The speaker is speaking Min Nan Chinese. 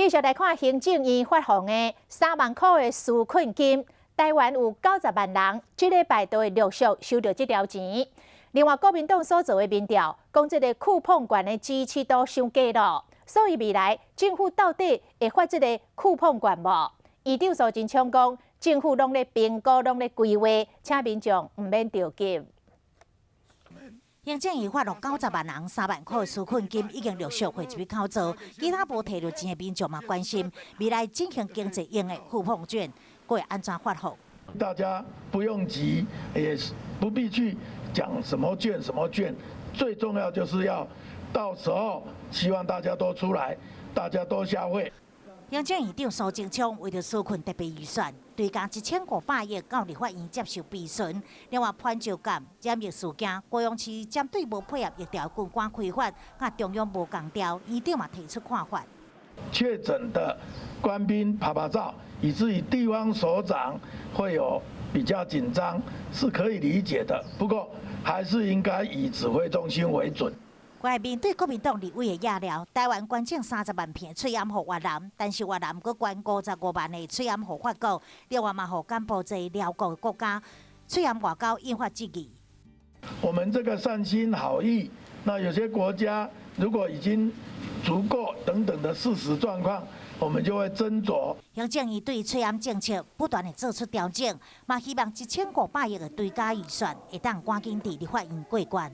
繼續來看行政院發放的3萬箍的紓困金，台灣有90萬人，這禮拜都會陸續收到這條錢。另外，國民黨所做的民調，講這个酷碰券的支持度傷低囉，所以未來政府到底會發這个酷碰券無？院長蘇貞昌講，政府攏咧評估，攏咧規劃，請民眾毋免著急。行政院發落90萬人3萬箍紓困金已經陸續匯入去口座，其他無提著錢的民眾嘛關心未來振興經濟用的酷碰券會按怎發放？大家不用急，也不必去講什麼券什麼券，最重要就是要到時候希望大家都出來，大家多消費。行政院長蘇貞昌為著紓困特別預算，追加1500億到立法院接受備詢。另外，潘石感染疫事件，高雄市針對無配合疫調軍官開發，佮中央無仝調，院長嘛提出看法。確診的官兵趴趴走，以至於地方首長會有比較緊張，是可以理解的。不過，還是應該以指揮中心為準。過來面對國民黨立委的壓力，台灣捐贈30萬片喙罨予越南，但是越南閣捐55萬的喙罨予法國，另外嘛予柬埔寨、寮國的國家喙罨外交引發質疑。我們這個善心好意，那有些國家如果已經足夠等等的事實狀況，我們就會斟酌。行政院對喙罨政策不斷的做出調整，嘛希望1500億的追加預算會當趕緊佇立法院過關。